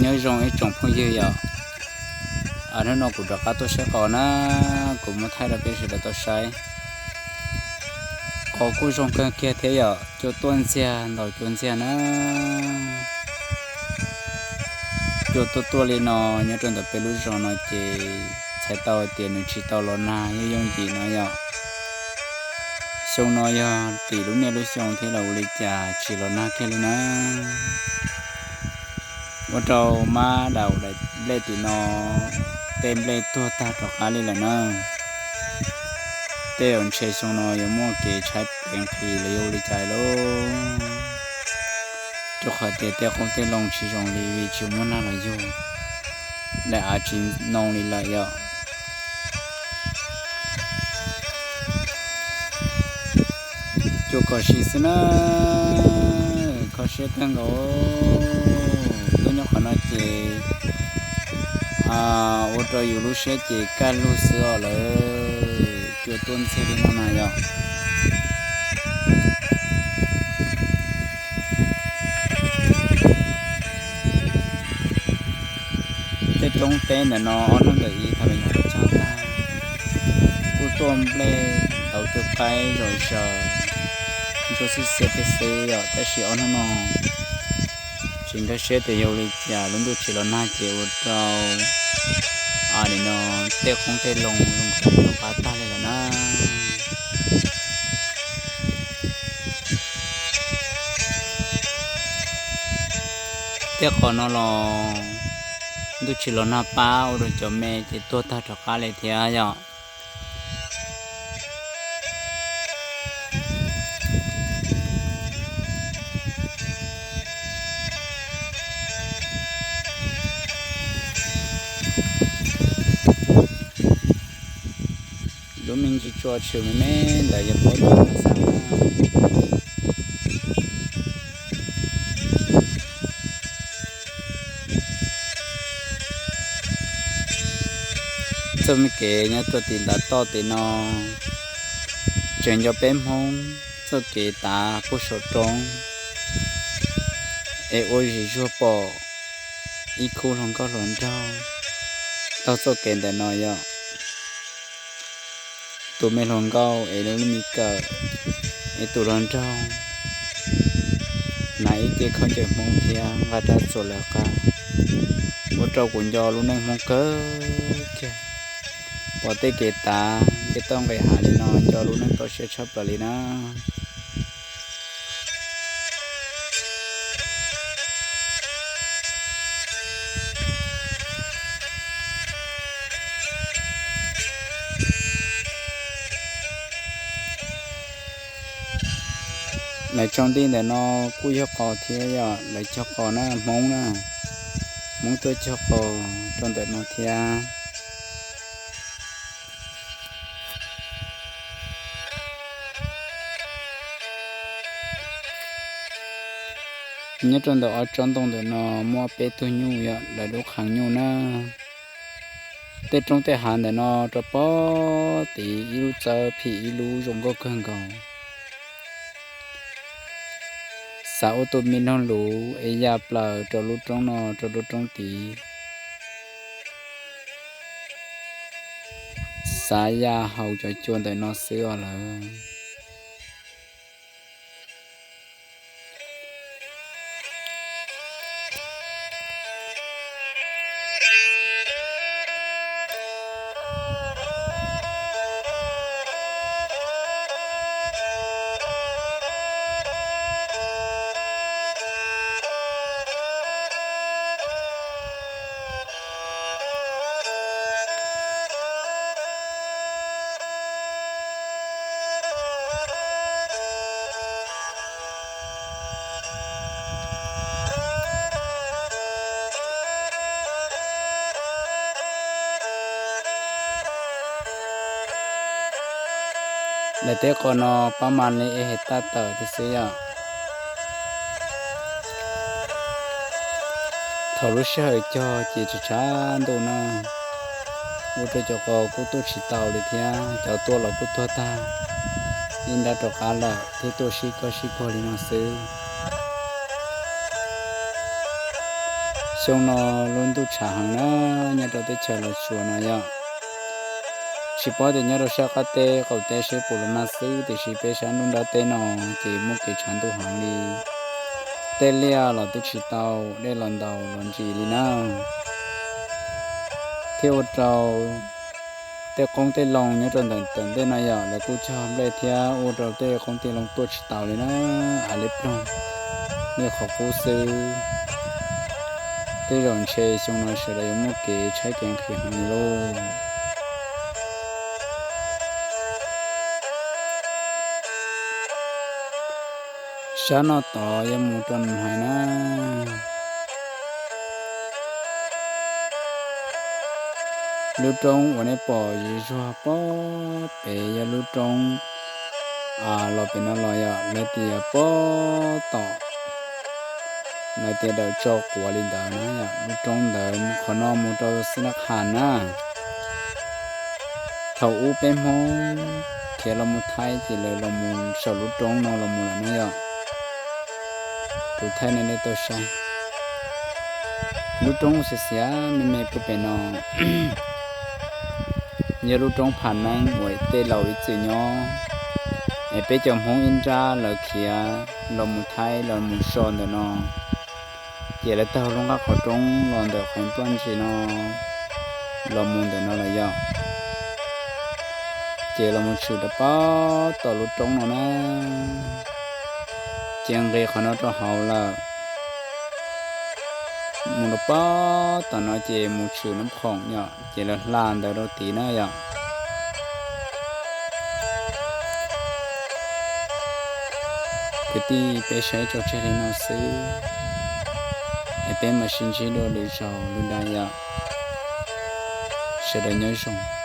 Nyob zoo ib tsoom phooj ywg yom, hnub no kuv rov qab tuaj saib qos na, kuv muab thaij rau peb sawv daws tau saib. Qos kuj zoo kawg kiag thiab yom, cua tuaj ntxiag ntaus cua ntxiag na. Cua tuaj tuaj li no nyob rau ntawm peb lub zos no ces txhais tau hais tias nws tsis tau los nag yooj yooj yim no yom. Xyoo no yog tim lub niaj lub xyoo thiab los ua li cas tsis los nag kiag li na. Ua rau mab daum daim nplej tim no tej nplej tuag tag rov qab li lawm na. Tej zaum ntshe xyoo no yuav muaj kev tshaib kev nqhis los yog ua li cas lauj, rau qhov tias tej qoob tej loo tsis zoo li vim tsis muaj nag los yug, daim av tsis noo li lawm yom. Cua kom si xwb na, kho siab kawg nkaus. Tuaj nyob qhov no ces ua rau yus lub siab ces kaj lug xwb os lawm, cua tuaj ntxiag li no na yom. Tej roob teb ntawm no ob hnub ntawm ib thaum lawv nyuam qhuav tsag tag, kuj tuaj nplej tau twb qaib zom zaws, ntsuab xiab xiab thiab xwb yom, tab sis ob hnub no tsis nkag siab tias yog ua li cas lub ntuj tsis los nag ces ua rau nim no tej qoob tej loo zoo nkaus rov qab tag li lawm na. Tej qos no los ntuj tsis los nag pab ua rau cov me ces tuag tag rov qab li thiab yom. Lub me ntsis tsua tshwm me me ntawd yog pob tsuas xav na. Txoj me kev nyob rau tim ntav toj tim no tseem nco peb Hmoob txoj kev tav puag saum roob es ua zis zuag pom ib khub hluas nkauj hluas nraug taug txoj kev ntawm no yom. Tus me hluas nkauj es lub me kawm, es tus hluas nraug hnav ib ce khaub ncaws Hmoob thiab nqa rab txuas lawv qab, ua rau kuv nco lub neej Hmoob kawg kiag. Pom tej kev tav nce toj nqis hav li no nco lub neej tau siab tshaj plaws li na. Lawv tsaus nti ntawm no kuj yog qos thiab yom, lawv cog qos na, Hmoob na, Hmoob tuaj cog qos rau ntawm no thiab. Nyob rau ntawm ob tsob ntoo ntawm no muaj peb tug nyuj yom, lawv lub qhov nyuj na. Tej roob tej hav ntawm no rau pog tid ib lub txawb phim ib lub zoo nkauj kawg nkaus. Xav ua tus me noog luv es ya plaws rau lub roob no rau lub roob tid. Xav ya haus cov cua ntawm no xwb os lawm. Lawv tej qos no pab mas li es tab tom tawm thiab xwb yom. Thaum lub sij hawm cog ces tshav tshav ntuj na, ua rau cov qos kuj tuaj tsis tau li thiab, cov tuaj los kuj tuag tag. ib nrab rov qab lawm thiab tuaj sib koj sib kuag li no xwb. Xyoo no lub ntuj tshav heev na, nyob rau teb chaws Los Tsuas no yog tsis paub tias nyob rau sab qab teb qaum teb seb puas los mas xwb, tiam sis peb sab nruab nrab teb no ces muaj kev tshav ntuj heev li. Tej liaj los twb tsis tau, dej los ntaus los ntsis li na, thiab ua rau tej qoob tej loo nyob rau ntawm tom ntej no yog lawv kuj cog nplej thiab ua rau tej qoob tej loo tuaj tsis tau li na, av li ploog, nej qhov qub xwb. Tej zaum ntshe xyoo no sawv daws yuav muaj kev tshaib kev nqhis heev li lauj. Sab no tod yuav mus rau Nais na. Lub roob uas nej pom zig zuag pob pem yog lub roob los pem no los yog lawv tias pob tom, lawv tias dawm tso quav li ntawd na yog lub roob ntawd qhov no mus rau Xab Nab Qhas na. Thaum ub peb Hmoob khiav los mus Thaib ces lawv los mus saum lub roob no los mus lawm na yog. Kuv thaij nej nej tau saib lub roob xiav xiav me me pub pem no yog lub roob Pham Neeb uas tej laus ib txwm nyob, es peb cov Hmoob ib nrab lawv khiav los mus Thaib los mus so ntawm no, ces lawv taug lub nqaj qhov roob los ntawm qhov plaj ntsis no los mus ntawm no los yog, ces los mus tshwm rau pob tom lub roob no na. Ces nqis qhov no rau hauv lawm, mus rau pob tom no ces mus tshwm Nab Khoom yom, ces lawv hla ntawd rau tid na yom. Kwv tij, peb saib tso tseg li no xwb, es peb mam sib ntsib dua lwm zaus li ntawd yom. Sawv daws nyob zoo.